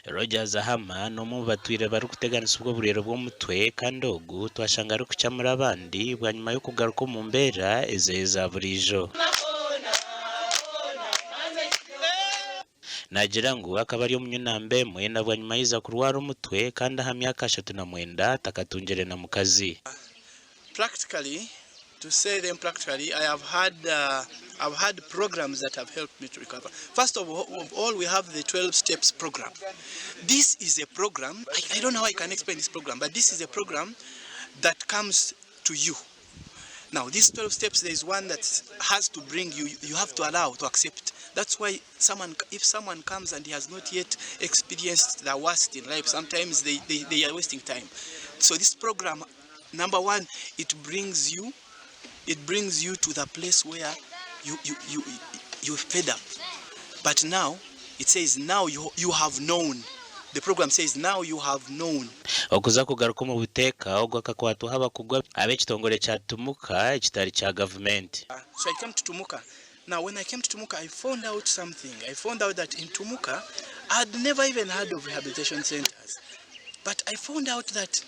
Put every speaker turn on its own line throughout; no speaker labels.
Rogers Ahama n'omwe omu batwire barikuteganisibwa oburwaire bw'omutwe kandi ogu twashanga arikukyamura abandi bwanyima y'okugaruka omu mbeera ezeye eza buriijo. Naagira ngu akaba ari omunywi namba emwe na bwanyima yaija kurwara omutwe kandi aha myaka 39 takatungire na mukazi.
Practically, to say them practically, I have had I've had programs that have helped me to recover. First of all, we have the 12 steps program. This is a program, I, I don't know how I can explain this program, but this is a program that comes to you. Now, these 12 steps, there is one that has to bring you, you have to allow to accept. That's why someone, if someone comes and he has not yet experienced the worst in life, sometimes they, they, they are wasting time. So this program, number one, it brings you, it brings you to the place where you, you, you, you're fed up. But now, it says now you, you have known. The program says now you have known.
Okuza kugaruka omu buteeka ogu akakwatwaho abakugu ab'ekitongore kya Tumuka ekitari kya gavumenti.
So I came to Tumuka. Now when I came to Tumuka, I found out something. I found out that in Tumuka, I'd never even heard of rehabilitation centers. But I found out that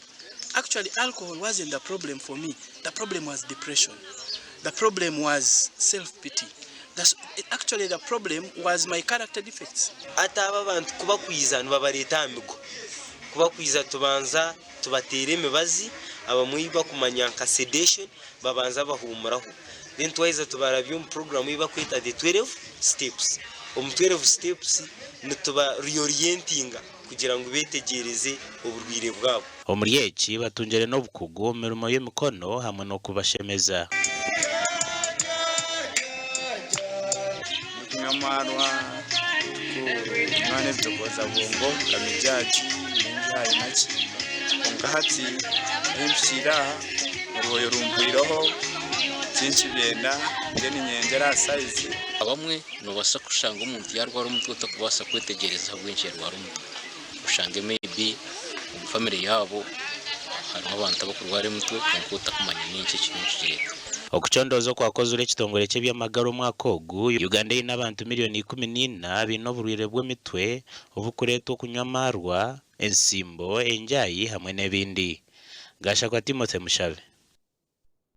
actually alcohol wasn't the problem for me. The problem was depression. The problem was self-pity. That's, actually the problem was my character defects.
Hati aba abantu ku bakwiza nibabareeta aha migo. Ku bakwiza tubanza tubateera emibazi, abamwe ei bakumanya nka sedation, babanza bahuumuraho. Then twaheza tubarabya omu puroguraamu ei bakweta the 12 steps. Omu 12 steps nituba reorientinga kugira ngu beetegyereze oburwaire bwabo.
Omuri eki batungire n'obukugu omu mirimo y'emikono hamwe n'okubashemeza.
Ndikunywa amaarwa, ndikunywa n'ebitokooza bwongo nka mijaagi n'enjaayi naki. Kwonka hati ahu mpikiire aha orwoyo rumpwireho tinkibyenda ndiyo niinyeyongyera aha sayizi.
Abamwe noobaasa kushanga omuntu yaarwara omutwe otarikubaasa kwetegyereza ahabw'enki yarwara omutwe. Oshange maybe omu family yaabo harimu abantu abakurwara emitwe kwonka otakumanya n'enki ekiriyo nikigireeta.
Okucondooza okwakozirwe ekitongore ky'eby'amagara omwaka ogu, Uganda eine abantu miriyoni 14 abaine oburwaire bw'emitwe obukureetwa okunywa amaarwa, ensimbo, enjaayi hamwe n'ebindi. Gashakwa Timothy Mushabe.